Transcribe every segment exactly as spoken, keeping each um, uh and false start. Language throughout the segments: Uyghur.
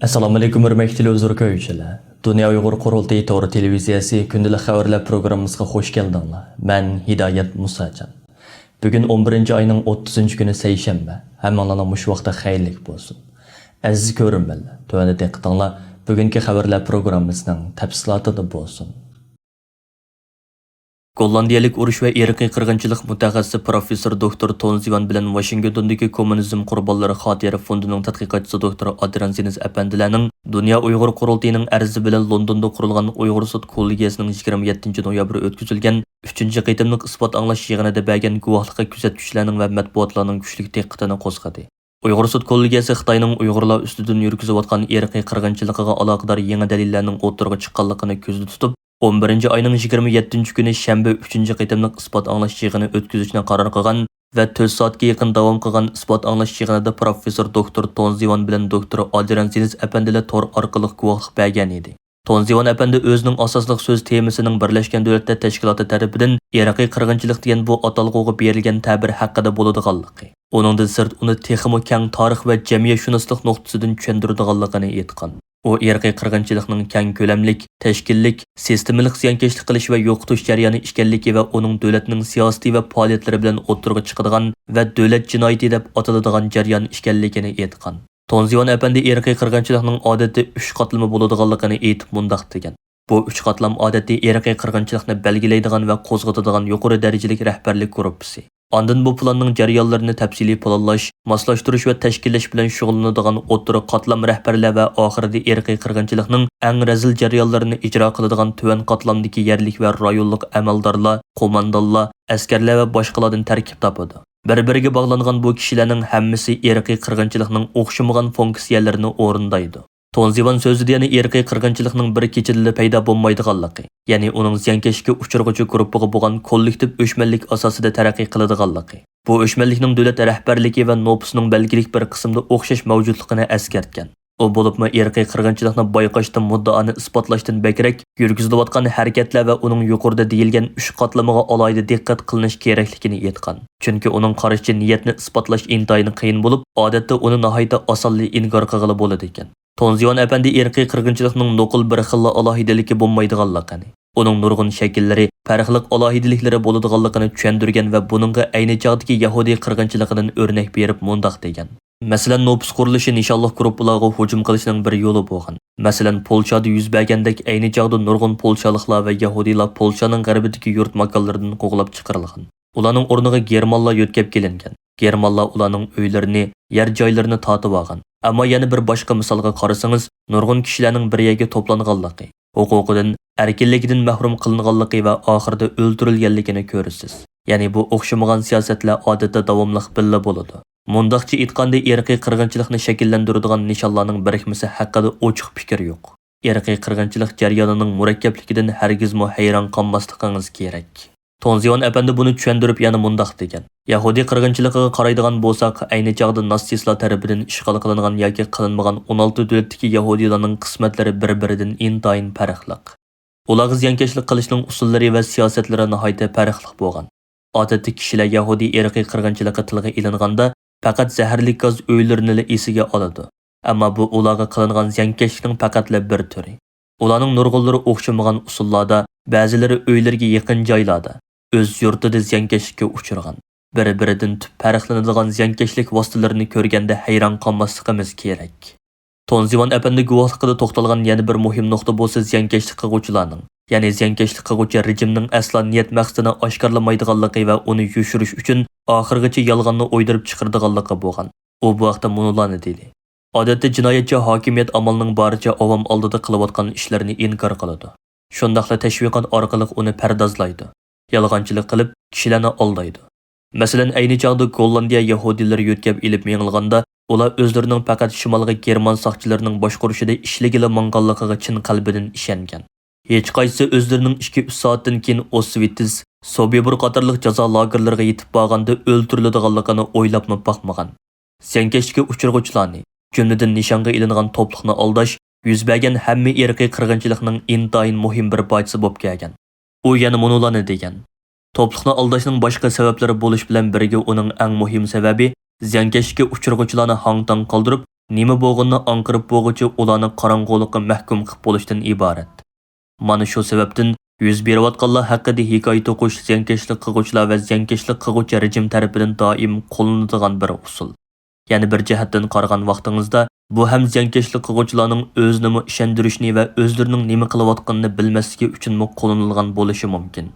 ئەسسالامۇئەلەيكۇم، ھۆرمەتلىك تېلېۋىزور كۆرگۈچىلەر. دۇنيا ئۇيغۇر قۇرۇلتىيى تور تېلېۋىزىيەسى كۈندىلىك خەۋەرلەر پروگراممىسىغا خۇش كەلدىڭلار. مەن ھىدايەت مۇساجان. بۈگۈن ئون بىرىنچى ئاينىڭ ئوتتۇزىنچى كۈنى سەيشەنبە. ھەممىڭلارنىڭ مۇشۇ ۋاقتى خەيرلىك بولسۇن. ئەزىز كۆرۈرمەنلەر، تۆۋەندە دىققىتىڭلار بۈگۈنكى خەۋەرلەر پروگراممىسىنىڭ تەپسىلاتىدا بولسۇن. گوللاندىيەلىك ئۇرۇش ۋە ئىرقىي قىرغىنچىلىق مۇتەخەسسىسى پروفېسسور دوكتور تونزىۋان بىلەن ۋاشىنگتوندىكى كوممۇنىزم قۇربانلىرى خاتىرە فوندىنىڭ تەتقىقاتچىسى دوكتور ئادرىيان زىنىز ئەپەندىلەرنىڭ دۇنيا ئۇيغۇر قۇرۇلتىيىنىڭ ئەرزى بىلەن لوندوندا قۇرۇلغان ئۇيغۇر سوت كوللېگىيەسىنىڭ يىگىرمە يەتتىنچى نويابىر ئۆتكۈزۈلگەن ئۈچىنچى قېتىملىق ئىسپات ئاڭلاش يىغىنىدا بەرگەن گۇۋاھلىقى كۆزەتكۈچىلەرنىڭ ۋە مەتبۇئاتلارنىڭ كۈچلۈك دىققىتىنى قوزغىدى. ئۇيغۇر سوت كوللېگىيەسى خىتاينىڭ ئۇيغۇرلار ئۈستىدىن يۈرگۈزۈۋاتقان ئىرقىي قىرغىنچىلىقىغا ئالاقىدار يېڭى دەلىللەرنىڭ ئوتتۇرىغا چىققانلىقىنى كۆزدە تۇتۇپ، ئون بىرىنچى ئاينىڭ يىگىرمە يەتتىنچى كۈنى شەنبە ئۈچىنچى قېتىملىق ئىسپات ئاڭلاش يىغىنى ئۆتكۈزۈشنى قارار قىلغان ۋە تۆت سائەتكە يېقىن داۋام قىلغان ئىسپات ئاڭلاش يىغىنىدا پروفېسسور دوكتور تونزىۋان بىلەن دوكتور ئادرىيان زىنىز ئەپەندىلەر تور ئارقىلىق گۇۋاھلىق بەرگەن ئىدى. تونزىۋان ئەپەندى ئۆزىنىڭ ئاساسلىق سۆز تېمىسىنىڭ بىرلەشكەن دۆلەتلەر تەشكىلاتى تەرىپىدىن ئىرقىي قىرغىنچىلىق دېگەن بۇ ئاتالغۇغا بېرىلگەن تەبىر ھەققىدە بولىدىغانلىقى، ئۇنىڭدىن سىرت ئۇنى تېخىمۇ كەڭ تارىخ ۋە جەمئىيەتشۇناسلىق نۇقتىسىدىن چۈشەندۈرىدىغانلىقىنى ئېيتقان. ئۇ ئىرقىي قىرغىنچىلىقنىڭ كەڭ كۆلەملىك، تەشكىللىك، سىستېمىلىق زىيانكەشلىك قىلىش ۋە يوقىتىش جەريانى ئىكەنلىكى ۋە ئۇنىڭ دۆلەتنىڭ سىياسىتى ۋە پائالىيەتلىرى بىلەن ئوتتۇرىغا چىقىدىغان ۋە دۆلەت جىنايىتى دەپ ئاتىلىدىغان جەريان ئىكەنلىكىنى ئېيتقان. تونزىۋان ئەپەندى ئىرقىي قىرغىنچىلىقنىڭ ئادەتتە ئۈچ قاتلىمى بولىدىغانلىقىنى ئېيتىپ مۇنداق دېگەن: بۇ ئۈچ قاتلام ئادەتتە ئىرقىي قىرغىنچىلىقنى بەلگىلەيدىغان ۋە قوزغىتىدىغان يۇقىرى دەرىجىلىك رەھبەرلىك گۇرۇپپىسى. ئاندىن بۇ پىلاننىڭ جەريانلىرىنى تەپسىلىي پىلانلاش، ماسلاشتۇرۇش ۋە تەشكىللەش بىلەن شۇغۇللىنىدىغان ئوتتۇرا قاتلام رەھبەرلەر ۋە ئاخىرىدا ئىرقىي قىرغىنچىلىقنىڭ ئەڭ رەزىل جەريانلىرىنى ئىجرا قىلىدىغان تۆۋەن قاتلامدىكى يەرلىك ۋە رايونلۇق ئەمەلدارلار، قوماندانلار، ئەسكەرلەر ۋە باشقىلاردىن تەركىب تاپىدۇ. بىر-بىرىگە باغلانغان بۇ كىشىلەرنىڭ ھەممىسى ئىرقىي قىرغىنچىلىقنىڭ ئوخشىمىغان فۇنكسىيەلىرىنى ئورۇندايدۇ. تونزىۋان سۆزىدە يەنە ئىرقىي قىرغىنچىلىقنىڭ بىر كېچىدىلا پەيدا بولمايدىغانلىقى، يەنى ئۇنىڭ زىيانكەشلىككە ئۇچرىغۇچى گۇرۇپپىغا بولغان كوللېكتىپ ئۆچمەنلىك ئاساسىدا تەرەققىي قىلىدىغانلىقى، بۇ ئۆچمەنلىكنىڭ دۆلەت رەھبەرلىكى ۋە نوپۇسىنىڭ بەلگىلىك بىر قىسمىدا ئوخشاش مەۋجۇتلۇقىنى ئەسكەرتكەن. ئۇ بولۇپمۇ ئىرقىي قىرغىنچىلىقنى بايقاشتا مۇددىئانى ئىسپاتلاشتىن بەكرەك، يۈرگۈزۈلۈۋاتقان ھەرىكەتلەر ۋە ئۇنىڭ يۇقىرىدا دېيىلگەن ئۈچ قاتلىمىغا ئالاھىدە دىققەت قىلىنىش كېرەكلىكىنى ئېيتقان. چۈنكى ئۇنىڭ قارىشىچە نىيەتنى ئىسپاتلاش ئىنتايىن قىيىن بولۇپ، ئادەتتە ئۇنى ناھايىتى ئاسانلا ئىنكار قىلغىلى بولىدىكەن. تونزىۋان ئەپەندى ئىرقىي قىرغىنچىلىقنىڭ نوقۇل بىر خىللا ئالاھىدىلىكى بولمايدىغانلىقىنى، ئۇنىڭ نۇرغۇن شەكىللىرى، پەرقلىق ئالاھىدىلىكلىرى بولىدىغانلىقىنى چۈشەندۈرگەن ۋە بۇنىڭغا ئەينى چاغدىكى يەھۇدىي قىرغىنچىلىقىدىن ئۆرنەك بېرىپ مۇنداق دېگەن: مەسىلەن، نوپۇس قۇرۇلۇشى نىشانلىق گۇرۇپپىلارغا ھۇجۇم قىلىشنىڭ بىر يولى بولغان. مەسىلەن، پولشادا يۈز بەرگەندەك ئەينى چاغدا نۇرغۇن پولشالىقلار ۋە يەھۇدىيلار پولشانىڭ غەربىدىكى يۇرت ماكانلىرىدىن قوغلاپ چىقىرىلغان. ئۇلارنىڭ ئورنىغا گېرمانلار يۆتكەپ كېلىنگەن. گېرمانلار ئۇلارنىڭ ئۆيلىرىنى، يەر جايلىرىنى تارتىۋالغان. ئەمما يەنە بىر باشقا مىسالغا قارىسىڭىز، نۇرغۇن كىشىلەرنىڭ بىر يەرگە توپلانغانلىقى، ھوقۇقىدىن، ئەركىنلىكىدىن مەھرۇم قىلىنغانلىقى ۋە ئاخىرىدا ئۆلتۈرۈلگەنلىكىنى كۆرىسىز. يەنى بۇ ئوخشىمىغان سىياسەتلەر ئادەتتە داۋاملىق بىللە بولىدۇ. مۇنداقچە ئېيتقاندا، ئىرقىي قىرغىنچىلىقنى شەكىللەندۈرىدىغان نىشانلارنىڭ بىرىكمىسى ھەققىدە ئوچۇق پىكىر يوق. ئىرقىي قىرغىنچىلىق جەريانىنىڭ مۇرەككەپلىكىدىن ھەرگىزمۇ ھەيران قالماسلىقىڭىز كېرەك. تونزىۋان ئەپەندى بۇنى چۈشەندۈرۈپ يەنە مۇنداق دېگەن: يەھۇدىي قىرغىنچىلىقىغا قارايدىغان بولساق، ئەينى چاغدا ناتسىستلار تەرىپىدىن ئىشغال قىلىنغان ياكى قىلىنمىغان ئون ئالتە دۆلەتتىكى يەھۇدىيلارنىڭ قىسمەتلىرى بىر-بىرىدىن ئىنتايىن پەرقلىق. ئۇلارغا زىيانكەشلىك قىلىشنىڭ ئۇسۇللىرى ۋە سىياسەتلىرى ناھايىتى پەرقلىق بولغان. ئادەتتە كىشىلەر يەھۇدىي ئىرقىي قىرغىنچىلىقى تىلغا ئېلىنغاندا، پەقەت زەھەرلىك گاز ئۆيلىرىنىلا ئېسىگە ئالىدۇ. ئەمما بۇ ئۇلارغا قىلىنغان زىيانكەشلىكنىڭ پەقەتلا بىر تۈرى. ئۇلارنىڭ نۇرغۇنلىرى ئوخشىمىغان ئۇسۇللاردا، بەزىلىرى ئۆيلىرىگە يېقىن جايلاردا، ئۆز يۇرتىدا زىيانكەشلىككە ئۇچرىغان. بىر-بىرىدىن تۈپ پەرقلىنىدىغان زىيانكەشلىك ۋاسىتىلىرىنى كۆرگەندە ھەيران قالماسلىقىمىز كېرەك. تونزىۋان ئەپەندى گۇۋاھلىقىدا توختالغان يەنە بىر مۇھىم نۇقتا بولسا زىيانكەشلىك قىلغۇچىلارنىڭ، يەنى زىيانكەشلىك قىلغۇچى رېجىمنىڭ ئەسلا نىيەت مەقسىتىنى ئاشكارىلىمايدىغانلىقى ۋە ئۇنى يوشۇرۇش ئۈچۈن ئاخىرغىچە يالغاننى ئويدۇرۇپ چىقىرىدىغانلىقى بولغان. ئۇ بۇ ھەقتە مۇنۇلارنى دېدى: ئادەتتە جىنايەتچى ھاكىمىيەت ئامالىنىڭ بارىچە ئاۋام ئالدىدا قىلىۋاتقان ئىشلىرىنى ئىنكار قىلىدۇ. شۇنداقلا تەشۋىقات ئارقىلىق ئۇنى پەردازلايدۇ. يالغانچىلىق قىلىپ، كىشىلەرنى ئالدايدۇ. مەسىلەن، ئەينى چاغدا گوللاندىيە يەھۇدىيلىرى يۆتكەپ ئېلىپ مېڭىلغاندا، ئۇلار ئۆزلىرىنىڭ پەقەت شىمالغا گېرمان ساقچىلىرىنىڭ باشقۇرۇشىدا ئىشلىگىلى ماڭغانلىقىغا چىن قەلبىدىن ئىشەنگەن. ھېچقايسىسى ئۆزلىرىنىڭ ئىككى-ئۈچ سائەتتىن كېيىن ئوسۋىتس، سوبىبور قاتارلىق جازا لاگېرلىرىغا يېتىپ بارغاندا ئۆلتۈرۈلىدىغانلىقىنى ئويلاپمۇ باقمىغان. زىيانكەشلىككە ئۇچرىغۇچىلارنى، جۈملىدىن نىشانغا ئېلىنغان توپلۇقنى ئالداش يۈز بەرگەن ھەممە ئىرقىي قىرغىنچىلىقنىڭ ئىنتايىن مۇھىم بىر پارچىسى بولۇپ كەلگەن. ئۇ يەنە مۇنۇلارنى دېگەن: توپلۇقنى ئالداشنىڭ باشقا سەۋەبلىرى بولۇش بىلەن بىرگە، ئۇنىڭ ئەڭ مۇھىم سەۋەبى زىيانكەشلىككە ئۇچرىغۇچىلارنى ھاڭ-تاڭ قالدۇرۇپ، نېمە بولغىنىنى ئاڭقىرىپ بولغۇچە ئۇلارنى قاراڭغۇلۇققا مەھكۇم قىلىپ بولۇشتىن ئىبارەت. مانا شۇ سەۋەبتىن يۈز بېرىۋاتقانلار ھەققىدە ھېكايە توقۇش زىيانكەشلىك قىلغۇچىلار ۋە زىيانكەشلىك قىلغۇچى رېجىم تەرىپىدىن دائىم قوللىنىدىغان بىر ئۇسۇل. يەنە بىر جەھەتتىن قارىغان ۋاقتىڭىزدا، بۇ ھەم زىيانكەشلىك قىلغۇچىلارنىڭ ئۆزىنىمۇ ئىشەندۈرۈشنى ۋە ئۆزلىرىنىڭ نېمە قىلىۋاتقىنىنى بىلمەسلىكى ئۈچۈنمۇ قوللىنىلغان بولۇشى مۇمكىن.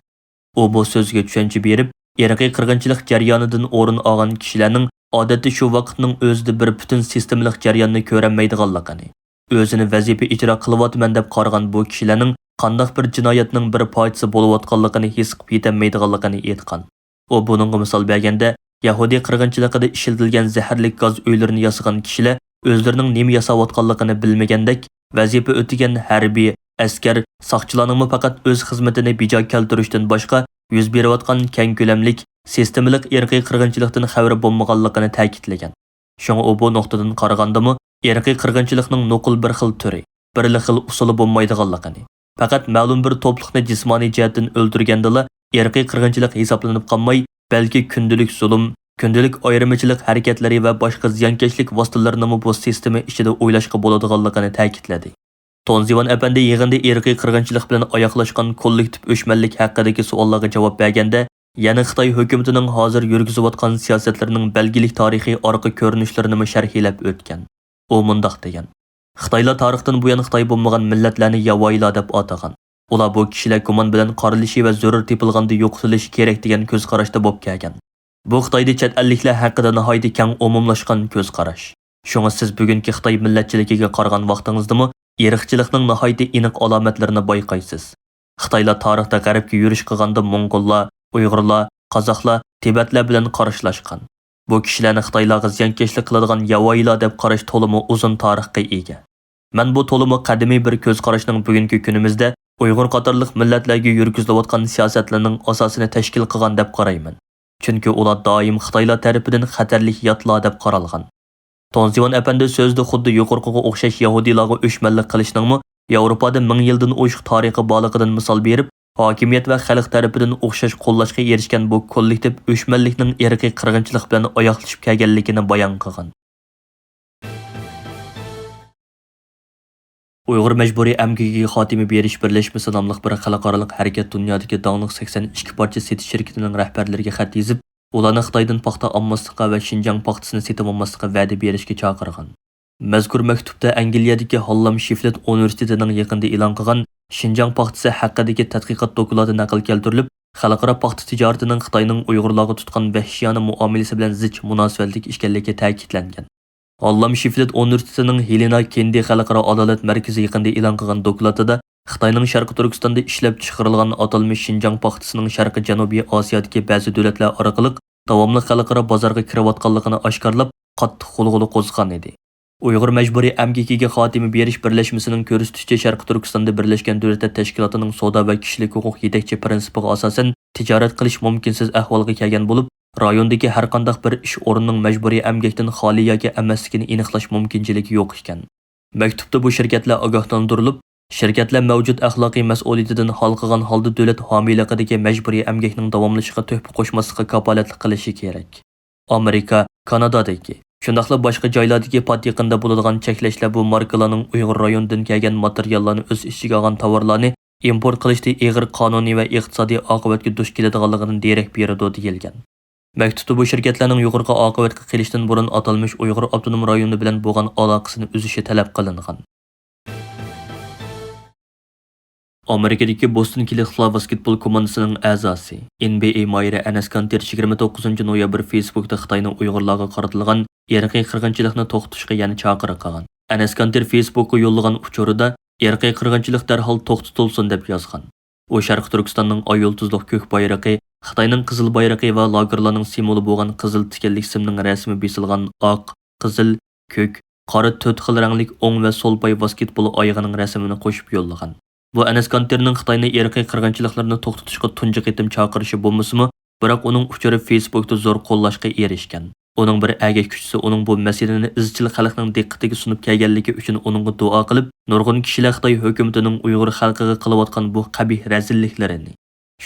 ئۇ بۇ سۆزگە چۈشەنچە بېرىپ، ئىرقىي قىرغىنچىلىق جەريانىدىن ئورۇن ئالغان كىشىلەرنىڭ ئادەتتە شۇ ۋاقىتنىڭ ئۆزىدە بىر پۈتۈن سىستېمىلىق جەرياننى كۆرەلمەيدىغانلىقىنى، ئۆزىنى ۋەزىپە ئىجرا قىلىۋاتىمەن دەپ قارىغان بۇ كىشىلەرنىڭ قانداق بىر جىنايەتنىڭ بىر پارچىسى بولۇۋاتقانلىقىنى ھېس قىلىپ يېتەلمەيدىغانلىقىنى ئېيتقان. ئۇ بۇنىڭغا مىسال بەرگەندە، يەھۇدىي قىرغىنچىلىقىدا ئىشلىتىلگەن زەھەرلىك گاز ئۆيلىرىنى ياسىغان كىشىلەر ئۆزلىرىنىڭ نېمە ياساۋاتقانلىقىنى بىلمىگەندەك، ۋەزىپە ئۆتىگەن ھەربىي، ئەسكەر، ساقچىلارنىڭمۇ پەقەت ئۆز خىزمىتىنى بىجا كەلتۈرۈشتىن باشقا يۈز بېرىۋاتقان كەڭ كۆلەملىك، سىستېمىلىق ئىرقىي قىرغىنچىلىقتىن خەۋىرى بولمىغانلىقىنى تەكىتلىگەن. شۇڭا ئۇ بۇ نۇقتىدىن قارىغاندىمۇ، ئىرقىي قىرغىنچىلىقنىڭ نوقۇل بىر خىل تۈرى، بىرلا خىل ئۇسۇلى بولمايدىغانلىقىنى، پەقەت مەلۇم بىر توپلۇقنى جىسمانىي جەھەتتىن ئۆلتۈرگەندىلا ئىرقىي قىرغىنچىلىق ھېسابلىنىپ قالماي، بەلكى كۈندىلىك زۇلۇم، كۈندىلىك ئايرىمىچىلىق ھەرىكەتلىرى ۋە باشقا زىيانكەشلىك ۋاسىتىلىرىنىمۇ بۇ سىستېما ئىچىدە ئويلاشقا بولىدىغانلىقىنى تەكىتلىدى. تونزىۋان ئەپەندى يىغىندا ئىرقىي قىرغىنچىلىق بىلەن ئاياغلاشقان كوللېكتىپ ئۆچمەنلىك ھەققىدىكى سوئاللارغا جاۋاب بەرگەندە، يەنە خىتاي ھۆكۈمىتىنىڭ ھازىر يۈرگۈزۈۋاتقان سىياسەتلىرىنىڭ بەلگىلىك تارىخىي ئارقا كۆرۈنۈشلىرىنىمۇ شەرھلەپ ئۆتكەن. ئۇ مۇنداق دېگەن: خىتايلار تارىختىن بۇيان خىتاي بولمىغان مىللەتلەرنى ياۋايىلار دەپ ئاتىغان. ئۇلار بۇ كىشىلەر گۇمان بىلەن قارىلىشى ۋە زۆرۈر تېپىلغاندا يوقىتىلىشى كېرەك دېگەن كۆز قاراشتا بولۇپ كەلگەن. بۇ خىتايدا چەت ئەللىكلەر ھەققىدە ناھايىتى كەڭ ئومۇملاشقان كۆز قاراش. شۇڭا سىز بۈگۈنكى خىتاي مىللەتچىلىكىگە قارىغان ۋاقتىڭىزدىمۇ ئىرقچىلىقنىڭ ناھايىتى ئېنىق ئالامەتلىرىنى بايقايسىز. خىتايلار تارىختا غەربكە يۈرۈش قىلغاندا موڭغۇللار، ئۇيغۇرلار، قازاقلار، تىبەتلەر بىلەن قارشىلاشقان. بۇ كىشىلەرنى خىتايلارغا زىيانكەشلىك قىلىدىغان ياۋايىلار دەپ قاراش تولىمۇ ئۇزۇن تارىخقا ئىگە. مەن بۇ تولىمۇ قەدىمىي بىر كۆز قاراشنىڭ بۈگۈنكى كۈنىمىزدە ئۇيغۇر قاتارلىق مىللەتلەرگە يۈرگۈزۈلۈۋاتقان سىياسەتلىرىنىڭ ئاساسىنى تەشكىل قىلغان دەپ قارايمەن. چۈنكى ئۇلار دائىم خىتايلار تەرىپىدىن خەتەرلىك ياتلار دەپ قارالغان. تونزىۋان ئەپەندى سۆزىدە خۇددى يۇقىرىقىغا ئوخشاش يەھۇدىيلارغا ئۆچمەنلىك قىلىشنىڭمۇ ياۋروپادا مىڭ يىلدىن ئوشۇق تارىخى بارلىقىدىن مىسال بېرىپ، ھاكىمىيەت ۋە خەلق تەرىپىدىن ئوخشاش قوللاشقا ئېرىشكەن بۇ كوللېكتىپ ئۆچمەنلىكنىڭ ئىرقىي قىرغىنچىلىق بىلەن ئاياغلىشىپ كەلگەنلىكىنى بايان قىلغان. ئۇيغۇر مەجبۇرىي ئەمگىكىگە خاتىمە بېرىش بىرلەشمىسى ناملىق بىر خەلقئارالىق ھەرىكەت دۇنيادىكى داڭلىق سەكسەن ئىككى پارچە سېتىش شىركىتىنىڭ رەھبەرلىرىگە خەت يېزىپ، ئۇلارنى خىتايدىن پاختا ئالماسلىققا ۋە شىنجاڭ پاختىسىنى سېتىۋالماسلىققا ۋەدە بېرىشكە چاقىرغان. مەزكۇر مەكتۇپتا ئەنگلىيەدىكى ھاللام شىفلىت ئۇنىۋېرسىتېتىنىڭ يېقىندا ئېلان قىلغان شىنجاڭ پاختىسى ھەققىدىكى تەتقىقات دوكلاتى نەقىل كەلتۈرۈلۈپ، خەلقئارا پاختا تىجارىتىنىڭ خىتاينىڭ ئۇيغۇرلارغا تۇتقان ۋەھشىيانە مۇئامىلىسى بىلەن زىچ مۇناسىۋەتلىك ئىكەنلىكى تەكىتلەنگەن. ھاللام شىفلىت ئۇنىۋېرسىتېتىنىڭ ھېلېنا كېندى خەلقئارا ئادالەت مەركىزى يېقىندا ئېلان قىلغان دوكلاتىدا، خىتاينىڭ شەرقىي تۈركىستاندا ئىشلەپ چىقىرىلغان ئاتالمىش شىنجاڭ پاختىسىنىڭ شەرقىي جەنۇبىي ئاسىيادىكى بەزى دۆلەتلەر ئارقىلىق داۋاملىق خەلقئارا بازارغا كىرىۋاتقانلىقىنى ئاشكارىلاپ، قاتتىق غۇلغۇلا قوزغىغان ئىدى. ئۇيغۇر مەجبۇرىي ئەمگىكىگە خاتىمە بېرىش بىرلەشمىسىنىڭ كۆرسىتىشىچە، شەرقىي تۈركىستاندا بىرلەشكەن دۆلەتلەر تەشكىلاتىنىڭ سودا ۋە كىشىلىك ھوقۇق يېتەكچى پىرىنسىپىغا ئاساسەن تىجارەت قىلىش مۇمكىنسىز ئەھۋالغا كەلگەن بولۇپ، رايوندىكى ھەرقانداق بىر ئىش ئورنىنىڭ مەجبۇرىي ئەمگەكتىن خالىي ياكى ئەمەسلىكىنى ئېنىقلاش مۇمكىنچىلىكى يوق ئىكەن. مەكتۇپتا بۇ شىركەتلەر ئاگاھلاندۇرۇلۇپ، شىركەتلەر مەۋجۇت ئەخلاقىي مەسئۇلىيىتىدىن ھالقىغان ھالدا دۆلەت ھامىيلىقىدىكى مەجبۇرىي ئەمگەكنىڭ داۋاملىشىشىغا تۆھپە قوشماسلىققا كاپالەتلىك قىلىشى كېرەك. ئامېرىكا، كانادادىكى، شۇنداقلا باشقا جايلاردىكى پات يېقىندا بولىدىغان چەكلەشلەر بۇ ماركىلارنىڭ ئۇيغۇر رايونىدىن كەلگەن ماتېرىياللارنى ئۆز ئىچىگە ئالغان تاۋارلارنى ئىمپورت قىلىشتا ئېغىر قانۇنىي ۋە ئىقتىسادىي ئاقىۋەتكە دۇچ كېلىدىغانلىقىدىن دېرەك بېرىدۇ، دېيىلگەن. مەكتۇپتا بۇ شىركەتلەرنىڭ يۇقىرىقى ئاقىۋەتكە قېلىشتىن بۇرۇن ئاتالمىش ئۇيغۇر ئاپتونوم رايونى بىلەن بولغان ئالاقىسىنى ئۈزۈشى تەلەپ قىلىنغان. ئامېرىكىدىكى بوستون كېلىكلار ۋاسكېتبول كوماندىسىنىڭ ئەزاسى، ئېن بى ئەي ماھىرى ئەنەس كانتېر يىگىرمە توققۇزىنچى نويابىر فېيسبۇكتا خىتاينىڭ ئۇيغۇرلارغا قارىتىلغان ئىرقىي قىرغىنچىلىقنى توختىتىشقا يەنە چاقىرىق قىلغان. ئەنەس كانتېر فېيسبۇكقا يوللىغان ئۇچۇرىدا، ئىرقىي قىرغىنچىلىق دەرھال توختىتىلسۇن، دەپ يازغان. ئۇ شەرقىي تۈركىستاننىڭ ئاي يۇلتۇزلۇق كۆك بايرىقى، خىتاينىڭ قىزىل بايرىقى ۋە لاگېرلارنىڭ سىمۋولى بولغان قىزىل تىكەنلىك سىمنىڭ رەسىمى بېسىلغان ئاق، قىزىل، كۆك، قارا تۆت خىل رەڭلىك ئوڭ ۋە سول پاي ۋاسكېتبول ئايىغىنىڭ رەسىمىنى قوشۇپ يوللىغان. بۇ ئەنەس كانتېرنىڭ خىتاينى ئىرقىي قىرغىنچىلىقلىرىنى توختىتىشقا تۇنجى قېتىم چاقىرىشى بولمىسىمۇ، بىراق ئۇنىڭ ئۇچۇرى فېيسبۇكتا زور قوللاشقا ئېرىشكەن. ئۇنىڭ بىر ئەگەشكۈچىسى ئۇنىڭ بۇ مەسىلىنى ئىزچىل خەلقنىڭ دىققىتىگە سۇنۇپ كەلگەنلىكى ئۈچۈن ئۇنىڭغا دۇئا قىلىپ، نۇرغۇن كىشىلەر خىتاي ھۆكۈمىتىنىڭ ئۇيغۇر خەلقىگە قىلىۋاتقان بۇ قەبىھ رەزىللىكلىرىنى،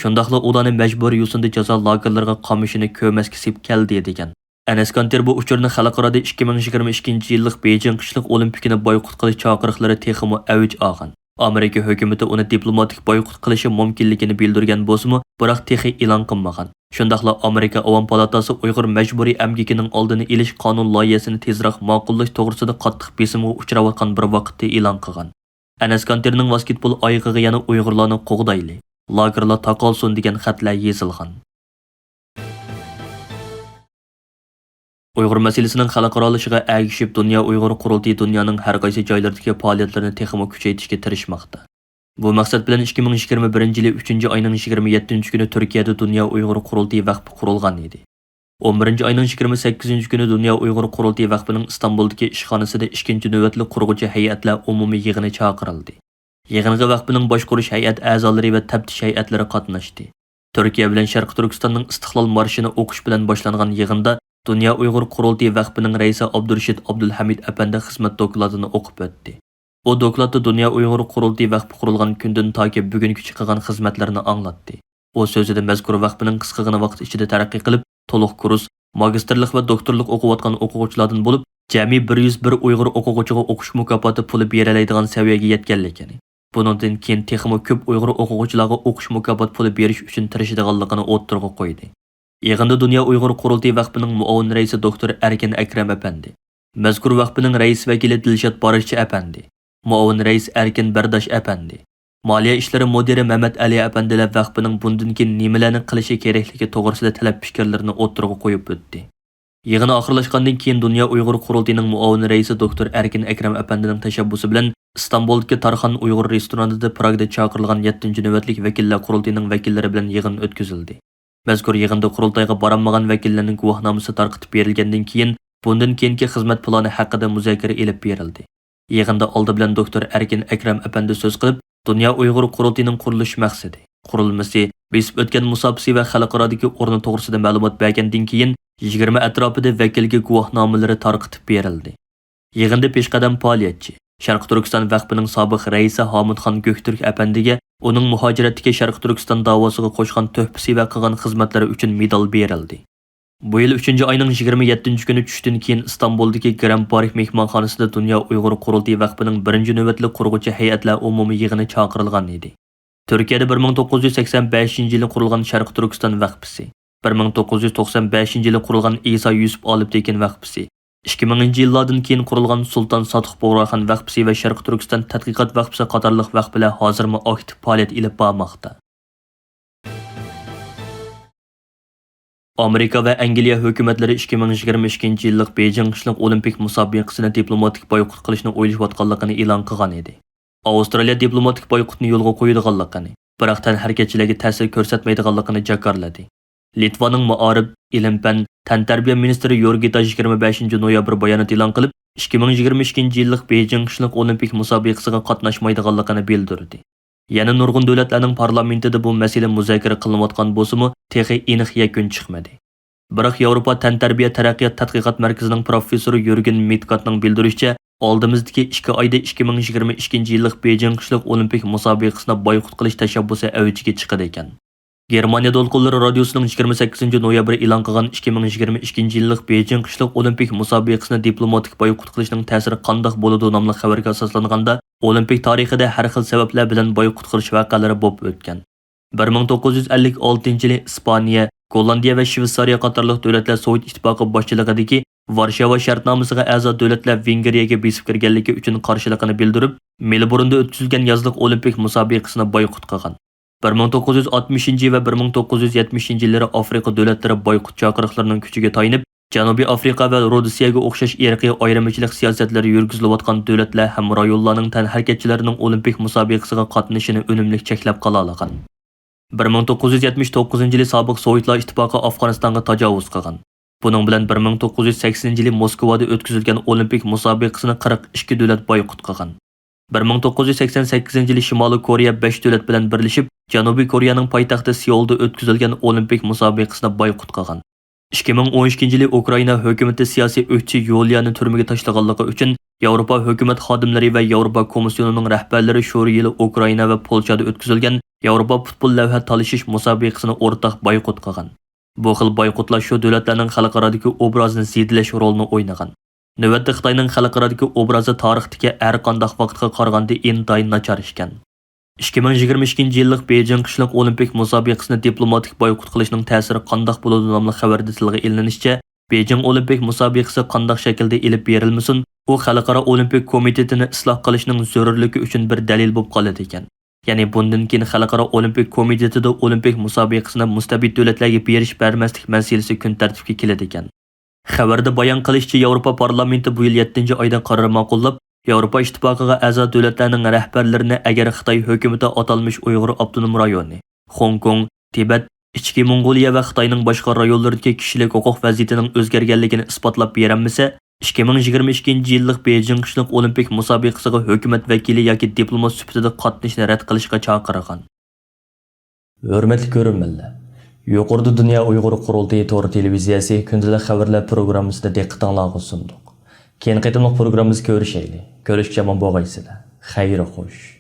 شۇنداقلا ئۇلارنى مەجبۇرىي يوسۇندا جازا لاگېرلىرىغا قامىشىنى كۆرمەسكە سېلىپ كەلدى، دېگەن. ئەنەس كانتېر بۇ ئۇچۇرنى خەلقئارادا ئىككى مىڭ يىگىرمە ئىككىنچى يىللىق بېيجىڭ قىشلىق ئولىمپىكىنى بايقۇت قىلىش چاقىرىقلىرى تېخىمۇ ئەۋج ئالغان. ئامېرىكا ھۆكۈمىتى ئۇنى دىپلوماتىك بايقۇت قىلىشى مۇمكىنلىكىنى بىلدۈرگەن بولسىمۇ، بىراق تېخى ئېلان قىلمىغان. شۇنداقلا ئامېرىكا ئاۋام پالاتاسى ئۇيغۇر مەجبۇرىي ئەمگىكىنىڭ ئالدىنى ئېلىش قانۇن لايىھەسىنى تېزراق ماقۇللاش توغرىسىدا قاتتىق بېسىمغا ئۇچراۋاتقان بىر ۋاقىتتا ئېلان قىلغان. ئەنەس كانتېرنىڭ ۋاسكېتبول ئايىغىغا يەنە ئۇيغۇرلارنى قوغدايلى، لاگېرلار تاقالسۇن دېگەن خەتلەر يېزىلغان. ئۇيغۇر مەسىلىسىنىڭ خەلقئارالىشىشىغا ئەگىشىپ، دۇنيا ئۇيغۇر قۇرۇلتىيى دۇنيانىڭ ھەر قايسى جايلىرىدىكى پائالىيەتلىرىنى تېخىمۇ كۈچەيتىشكە تىرىشماقتا. بۇ مەقسەت بىلەن ئىككى مىڭ يىگىرمە بىرىنچى يىلى ئۈچىنچى ئاينىڭ يىگىرمە يەتتىنچى كۈنى تۈركىيەدە دۇنيا ئۇيغۇر قۇرۇلتىيى ۋەقپى قۇرۇلغان ئىدى. ئون بىرىنچى ئاينىڭ يىگىرمە سەككىزىنچى كۈنى دۇنيا ئۇيغۇر قۇرۇلتىيى ۋەقپىنىڭ ئىستانبۇلدىكى ئىشخانىسىدا ئىككىنچى نۆۋەتلىك قۇرغۇچى ھەيئەتلەر ئومۇمىي يىغىنى چاقىرىلدى. يىغىنغا ۋەقپىنىڭ باشقۇرۇش ھەيئەت ئەزالىرى ۋە تەپتىش ھەيئەتلىرى قاتناشتى. تۈركىيە بىلەن شەرقىي تۈركىستاننىڭ ئىستىقلال مارشىنى ئوقۇش بىلەن باشلانغان يىغىندا دۇنيا ئۇيغۇر قۇرۇلتىيى ۋەقپىنىڭ رەئىسى ئابدۇرشىد ئابدۇلھەمىد ئەپەندى خىزمەت دوكلاتىنى ئوقۇپ ئۆتتى. ئۇ دوكلاتتا دۇنيا ئۇيغۇر قۇرۇلتىيى ۋەقپى قۇرۇلغان كۈندىن تاكى بۈگۈنگىچە قىلغان خىزمەتلىرىنى ئاڭلاتتى. ئۇ سۆزىدە مەزكۇر ۋەقپىنىڭ قىسقىغىنە ۋاقىت ئىچىدە تەرەققىي قىلىپ، تولۇق كۇرس، ماگىستىرلىق ۋە دوكتورلۇق ئوقۇۋاتقان ئوقۇغۇچىلاردىن بولۇپ، جەمئىي بىر يۈز بىر ئۇيغۇر ئوقۇغۇچىغا ئوقۇش مۇكاپاتى پۇلى بېرەلەيدىغان سەۋىيەگە يەتكەنلىكىنى، بۇنىڭدىن كېيىن تېخىمۇ كۆپ ئۇيغۇر ئوقۇغۇچىلارغا ئوقۇش مۇكاپات پۇلى بېرىش ئۈچۈن تىرىشىدىغانلىقىنى ئوتتۇرىغا قويدى. يىغىندا دۇنيا ئۇيغۇر قۇرۇلتىيى ۋەقپىنىڭ مۇئاۋىن رەئىسى دوكتور ئەركىن ئەكرەم ئەپەندى، مەزكۇر ۋەقپىنىڭ رەئىس ۋەكىلى دىلشات بارىشچى ئەپەندى، مۇئاۋىن رەئىس ئەركىن بەرداش ئەپەندى، مالىيە ئىشلىرى مۇدىرى مەمەت ئەلى ئەپەندىلەر ۋەقپىنىڭ بۇندىن كېيىن نېمىلەرنى قىلىشى كېرەكلىكى توغرىسىدا تەلەپ پىكىرلىرىنى ئوتتۇرىغا قويۇپ ئۆتتى. يىغىن ئاخىرلاشقاندىن كېيىن، دۇنيا ئۇيغۇر قۇرۇلتىيىنىڭ مۇئاۋىن رەئىسى دوكتور ئەركىن ئەكرەم ئەپەندىنىڭ تەشەببۇسى بىلەن ئىستانبۇلدىكى تارخان ئۇيغۇر رېستورانىدا پراگدا چاقىرىلغان يەتتىنچى نۆۋەتلىك ۋەكىللەر قۇرۇلتىيىنىڭ ۋەكىللىرى بىلەن يىغىن ئۆتكۈزۈلدى. مەزكۇر يىغىندا قۇرۇلتايغا بارالمىغان ۋەكىللەرنىڭ گۇۋاھنامىسى تارقىتىپ بېرىلگەندىن كېيىن، بۇندىن كېيىنكى خىزمەت پىلانى ھەققىدە مۇزاكىرە ئېلىپ بېرىلدى. يىغىندا ئالدى بىلەن دوكتور ئەركىن ئەكرەم ئەپەندى سۆز قىلىپ، دۇنيا ئۇيغۇر قۇرۇلتىيىنىڭ قۇرۇلۇش مەقسىتى، قۇرۇلمىسى، بېسىپ ئۆتكەن مۇساپىسى ۋە خەلقئارادىكى ئورنى توغرىسىدا مەلۇمات بەرگەندىن كېيىن، يىگىرمە ئەتراپىدا ۋەكىلگە گۇۋاھنامىلىرى تارقىتىپ بېرىلدى. يىغىندا پېشقەدەم پائالىيەتچى، شەرقىي تۈركىستان ۋەقپىنىڭ سابىق رەئىسى ھامۇتخان گۆكتۈرك ئەپەندىگە ئۇنىڭ مۇھاجىرەتتىكى شەرقىي تۈركىستان داۋاسىغا قوشقان تۆھپىسى ۋە قىلغان خىزمەتلىرى ئۈچۈن مېدال بېرىلدى. بۇ يىل ئۈچىنچى ئاينىڭ يىگىرمە يەتتىنچى كۈنى چۈشتىن كېيىن ئىستانبۇلدىكى گرەند پارك مېھمانخانىسىدا دۇنيا ئۇيغۇر قۇرۇلتىيى ۋەقپىنىڭ بىرىنچى نۆۋەتلىك قۇرغۇچى ھەيئەتلەر ئومۇمىي يىغىنى چاقىرىلغان ئىدى. تۈركىيەدە بىر مىڭ توققۇز يۈز سەكسەن بەشىنچى يىلى قۇرۇلغان شەرقىي تۈركىستان ۋەقپىسى، بىر مىڭ توققۇز يۈز توقسەن بەشىنچى يىلى قۇرۇلغان ئىسا يۈسۈپ ئالپتېكىن ۋەقپىسى، ئىككى مىڭىنچى يىللاردىن كېيىن قۇرۇلغان سۇلتان ساتۇق بۇغراخان ۋەقپىسى ۋە شەرقىي تۈركىستان تەتقىقات ۋەقپىسى قاتارلىق ۋەقپىلەر ھازىرمۇ ئاكتىپ پائالىيەت ئېلىپ بارماقتا. ئامېرىكا ۋە ئەنگلىيە ھۆكۈمەتلىرى ئىككى مىڭ يىگىرمە ئىككىنچى يىللىق بېيجىڭ قىشلىق ئولىمپىك مۇسابىقىسىنى دىپلوماتىك بايقۇت قىلىشنى ئويلىشىۋاتقانلىقىنى ئېلان قىلغان ئىدى. ئاۋسترالىيە دىپلوماتىك بايقۇتنى يولغا قويىدىغانلىقىنى، بىراق تەنھەرىكەتچىلەرگە تەسىر كۆرسەتمەيدىغانلىقىنى جاكارلىدى. لىتۋانىڭ مائارىپ، ئىلىم-پەن، تەنتەربىيە مىنىستىرى يورگىتا يىگىرمە بەشىنچى نويابىر بايانات ئېلان قىلىپ، ئىككى مىڭ يىگىرمە ئىككىنچى يىللىق بېيجىڭ قىشلىق ئولىمپىك مۇسابىقىسىغا قاتناشمايدىغانلىقىنى بىلدۈردى. يەنە نۇرغۇن دۆلەتلەرنىڭ پارلامېنتىدا بۇ مەسىلە مۇزاكىرە قىلىنىۋاتقان بولسىمۇ، تېخى ئېنىق يەكۈن چىقمىدى. بىراق ياۋروپا تەنتەربىيە تەرەققىيات تەتقىقات مەركىزىنىڭ پروفېسسورى يۈرگېن مىتكاتنىڭ بىلدۈرۈشىچە، ئالدىمىزدىكى ئىككى ئايدا ئىككى مىڭ يىگىرمە ئىككىنچى يىللىق بېيجىڭ قىشلىق ئولىمپىك مۇسابىقىسىنى بايقۇت قىلىش تەشەببۇسى ئەۋجىگە چىقىدىكەن. گېرمانىيە دولقۇنلىرى رادىيوسىنىڭ يىگىرمە سەككىزىنچى نويابىر ئېلان قىلغان ئىككى مىڭ يىگىرمە ئىككىنچى يىللىق بېيجىڭ قىشلىق ئولىمپىك مۇسابىقىسىنى دىپلوماتىك بايقۇت قىلىشنىڭ تەسىرى قانداق بولىدۇ ناملىق خەۋىرىگە ئاساسلانغاندا، ئولىمپىك تارىخىدا ھەر خىل سەۋەبلەر بىلەن بايقۇت قىلىش ۋەقەلىرى بولۇپ ئۆتكەن. بىر مىڭ توققۇز يۈز ئەللىك ئالتىنچى يىلى ئىسپانىيە، گوللاندىيە ۋە شۋېتسارىيە قاتارلىق دۆلەتلەر سوۋېت ئىتتىپاقى باشچىلىقىدىكى ۋارشاۋا شەرتنامىسىغا ئەزا دۆلەتلەر ۋېنگرىيەگە بېسىپ كىرگەنلىكى ئۈچۈن قارشىلىقىنى بىلدۈرۈپ، مېلبورندا ئۆتكۈزۈلگەن يازلىق ئولىمپىك مۇسابىقىسىنى بايقۇت قىلغان. بىر مىڭ توققۇز يۈز ئاتمىشىنچى ۋە بىر مىڭ توققۇز يۈز يەتمىشىنچى يىللىرى ئافرىقا دۆلەتلىرى بايقۇت چاقىرىقلىرىنىڭ كۈچىگە تايىنىپ، جەنۇبىي ئافرىقا ۋە رودسىيەگە ئوخشاش ئىرقىي ئايرىمىچىلىق سىياسەتلىرى يۈرگۈزۈلۈۋاتقان دۆلەتلەر ھەم رايونلارنىڭ تەنھەرىكەتچىلىرىنىڭ ئولىمپىك مۇسابىقىسىغا قاتنىشىشىنى ئۈنۈملۈك چەكلەپ قالالىغان. بىر مىڭ توققۇز يۈز يەتمىش توققۇزىنچى يىلى سابىق سوۋېتلار ئىتتىپاقى ئافغانىستانغا تاجاۋۇز قىلغان. بۇنىڭ بىلەن بىر مىڭ توققۇز يۈز سەكسىنىنچى يىلى موسكۋادا ئۆتكۈزۈلگەن ئولىمپىك مۇسابىقىسىنى قىرىق ئىككى دۆلەت بايقۇت قىلغان. بىر مىڭ توققۇز يۈز سەكسەن سەككىزىنچى يىلى شىمالىي كورېيە بەش دۆلەت بىلەن بىرلىشىپ، جەنۇبىي كورېيەنىڭ پايتەختى سېئۇلدا ئۆتكۈزۈلگەن ئولىمپىك مۇسابىقىسىنى بايقۇت قىلغان. ئىككى مىڭ ئون ئىككىنچى يىلى ئۇكرائىنا ھۆكۈمىتى سىياسىي ئۆكتىچى يۇليانى تۈرمىگە تاشلىغانلىقى ئۈچۈن، ياۋروپا ھۆكۈمەت خادىملىرى ۋە ياۋروپا كومىسسىيونىنىڭ رەھبەرلىرى شۇ يىلى ئۇكرائىنا ۋە پولشادا ئۆتكۈزۈلگەن ياۋروپا پۇتبول لەۋھە تالىشىش مۇسابىقىسىنى ئورتاق بايقۇت قىلغان. بۇ خىل بايقۇتلار شۇ دۆلەتلەرنىڭ خەلقئارادىكى ئوبرازىنى زېدىلەش رولىنى ئوينىغان. نۆۋەتتە خىتاينىڭ خەلقئارادىكى ئوبرازى تارىختىكى ھەر قانداق ۋاقىتقا قارىغاندا ئىنتايىن ناچار ئىكەن. ئىككى مىڭ يىگىرمە ئىككىنچى يىللىق بېيجىڭ قىشلىق ئولىمپىك مۇسابىقىسىنى دىپلوماتىك بايقۇت قىلىشنىڭ تەسىرى قانداق بولىدۇ ناملىق خەۋەردە تىلغا ئېلىنىشىچە، بېيجىڭ ئولىمپىك مۇسابىقىسى قانداق شەكىلدە ئېلىپ بېرىلمىسۇن، ئۇ خەلقئارا ئولىمپىك كومىتېتىنى ئىسلاھ قىلىشنىڭ زۆرۈرلۈكى ئۈچۈن بىر دەلىل بولۇپ قالىدىكەن. يەنى بۇندىن كېيىن خەلقئارا ئولىمپىك كومىتېتىدا ئولىمپىك مۇسابىقىسىنى مۇستەبىت دۆلەتلەرگە بېرىش بەرمەسلىك مەسىلىسى كۈن تەرتىپكە كېلىدىكەن. خەۋەردە بايان قىلىشىچە، ياۋروپا پارلامېنتى بۇ يىل يەتتىنچى ئايدا قارار ماقۇللاپ، ياۋروپا ئىتتىپاقىغا ئەزا دۆلەتلەرنىڭ رەھبەرلىرىنى ئەگەر خىتاي ھۆكۈمىتى ئاتالمىش ئۇيغۇر ئاپتونوم رايونى، خوڭكوڭ، تىبەت، ئىچكى موڭغۇلىيە ۋە خىتاينىڭ باشقا رايونلىرىدىكى كىشىلىك ھوقۇق ۋەزىيىتىنىڭ ئۆزگەرگەنلىكىنى ئىسپاتلاپ بېرەلمىسە، ئىككى مىڭ يىگىرمە ئىككىنچى يىللىق بېيجىڭ قىشلىق ئولىمپىك مۇسابىقىسىغا ھۆكۈمەت ۋەكىلى ياكى دىپلومات سۈپىتىدە قاتنىشىشنى رەت قىلىشقا چاقىرغان. ھۆرمەتلىك كۆرۈرمەنلەر، يۇقىرىدا دۇنيا ئۇيغۇر قۇرۇلتىيى تور تېلېۋىزىيەسى كۈندىلىك خەۋەرلەر پروگراممىسىنى دىققىتىڭلارغا سۇندۇق. كېيىنكى قېتىملىق پروگراممىمىزدا كۆرۈشەيلى. كۆرۈشكىچە ئامان بولغايسىلەر. خەير خوش.